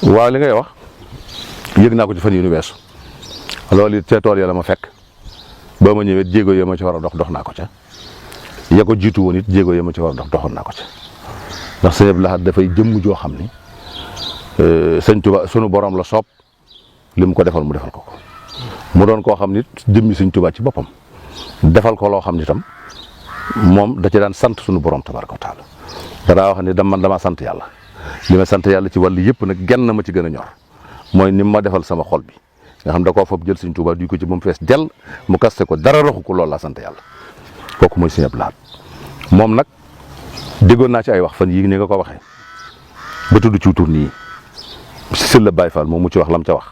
waaw li ngay wax yëg naa ko ci fan yi nu weesu loolu it ca tool ya la ma fekk ba ma ñëwee jéego ya ma ci war a dox naa ko ca ya ko jiitu woon it jéego ya ma ci war a doxoon naa ko ca ndax sëñ Abdou Lahad dafay jëmm joo xam ni sëñ Tuba sunu borom la soob li mu ko defal mu defal ko mu doon koo xam ni jëmmi sëñ Tuba ci boppam defal ko loo xam ni tam moom da ci daan sant sunu borom tabaraka wa taala danaa wax ni damaa sant yàlla li ma sant yàlla ci wàllu yëpp nag genn ma ci gën a ñor mooy ni ma defal sama xol bi nga xam da koo foofu jël sëñ Tuubaa duy ko ci ba mu fees dell mu kaste ko dara roxu ko loolu laa sant yàlla kooku mooy sëñ Abdou Lahad moom nag déggoon naa ci ay wax fan yii ni nga ko waxee ba tudd ci tur nii si la Baye Fall moom mu ci wax la mu ca wax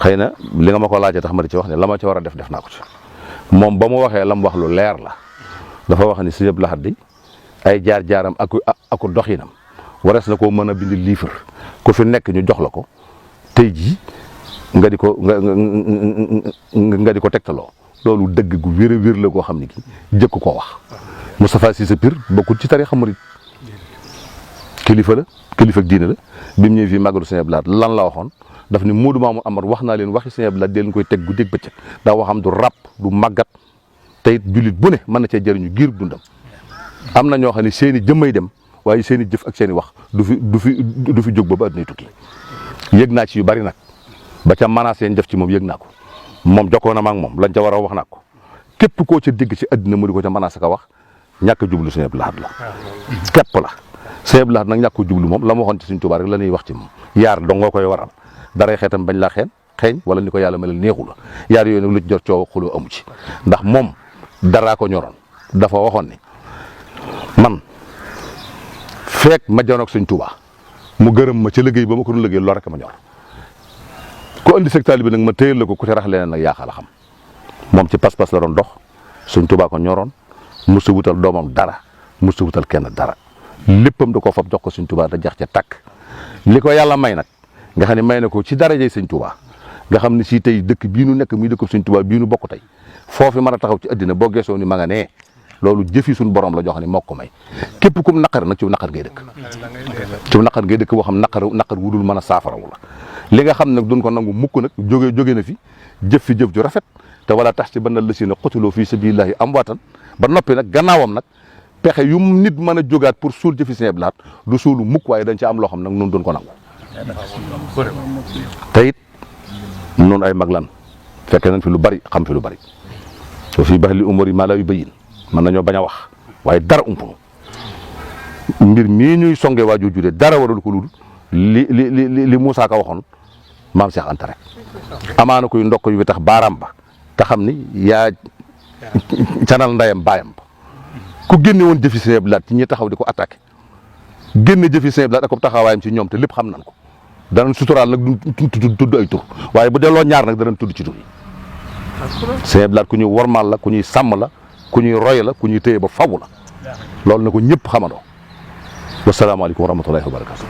xëy na li nga ma ko laajee tax ma di ci wax ne la ma ci war a def naa ko ci moom ba mu waxee la mu wax lu leer la dafa wax ni sëñ Abdou Lahad di ay jaar-jaaram ak doxinam warees na koo mën a bind livre ku fi nekk ñu jox la ko tey jii nga di ko tegtaloo loolu dëgg gu wér a wér la koo xam ne ki jëkk koo wax Moustapha Cissé Pire bokkul ci tariixa murid kilifa ak diine la bi mu ñëwee fii màggalu sëñ Abdou Lahad lan la waxoon daf ni Modou Mamoun Amar wax naa leen waxi sëñ Abdou Lahad dee leen koy teg guddeeg bëccëg daa waxam du ràpp du màggat te it jullit bu ne mën na cee jëriñu giir dundam am na ñoo xam ne seen i jëmmay dem waaye seen i jëf ak seen i wax du fi jóg ba addunay tukki yëg naa ci yu bari nag ba ca menace yeen def ci moom yëg naa ko moom jokkoo na ma ak moom lañ ca war a wax naa ko képp koo ca dégg ci adduna mu di ko ca menace ka wax ñàkk a jublu sëñ Abdou Lahad la képp la sëñ Abdou Lahad nag ñàkk a jublu moom la ma waxoon ci Sëñ Tuubaa rek la ñuy wax ci moom yaar dong nga koy waral daray xeetam bañ laa xeeñ wala ni ko yàlla melal neexu la yaar yooyu nag lu ci jot coow xuloo amu ci ndax moom daraa ko ñoroon dafa waxoon ni man feek ma janoog Sëñ Tuubaa mu gërëm ma ca liggéey ba ma ko doon liggéey loolu rek ma ñor ku andi seg taalibe nag ma téyel la ko ku ci rax leneen nag yaaxal a xam moom ci pas-pas la doon dox Sëñ Tuubaa ko ñoroon musta wutal doomam dara musta wutal kenn dara léppam da koo fab jox ko Sëñ Tuubaa da jax ca tàkk li ko yàlla may nag nga xam ne may na ko ci darajey Sëñ Tuubaa nga xam ne si tey dëkk bii nu nekk muy dëkk Sëñ Tuubaa bii nu bokk tey foofu mën a taxaw ci àddina boo geesoo ni ma nga nee loolu jëfi suñu borom la jox ne moo ko may képp kum naqar nag ci naqar ngay dëkk ci naqar ngay dëkk boo xam naqar wudul mën a saafarawu la li nga xam nag duñ ko nangu mukk nag jóge na fi jëf fi jëf ju rafet te wala tax ci banal la si ne xutiloo fii sabilillahi amwaatan ba noppi nag gannaawam nag pexe yu nit mën a jógaat pour suul jëfi Sëñ Abdou Lahad du suulu mukk waaye dañ ci am loo xam nag noonu doon ko nangu te it noonu ay mag lan fekke nañ fi lu bari xam fi lu bari soo fi bax li umar yi maa la yu bayin mën nañoo bañ a wax waaye dara umpunu mbir mii ñuy songe waajur jure dara warul ko lul li Moussa Ka waxoon maam Cheikh Anta rek amaana koy ndokk yu bi tax baaraam ba te xam ni yaa canal ndayam baayam ba ku génne woon jëfi Sëñ Abdou Lahad ci ñi taxaw di ko attaqué génne jëfi Sëñ Abdou Lahad ak ko taxawaayam ci ñoom te lépp xam nañ ko danañ suturaal nag du tudd ay tur waaye bu delloo ñaar nag danañ tudd ci tur yi Sëñ Abdou Lahad ku ñuy wormaal la ku ñuy sàmm la ku ñuy roy la ku ñuy téye ba faw la loolu na ko ñëpp xamandoo wasalaamaaleykum wa rahmatullahi wa barakatu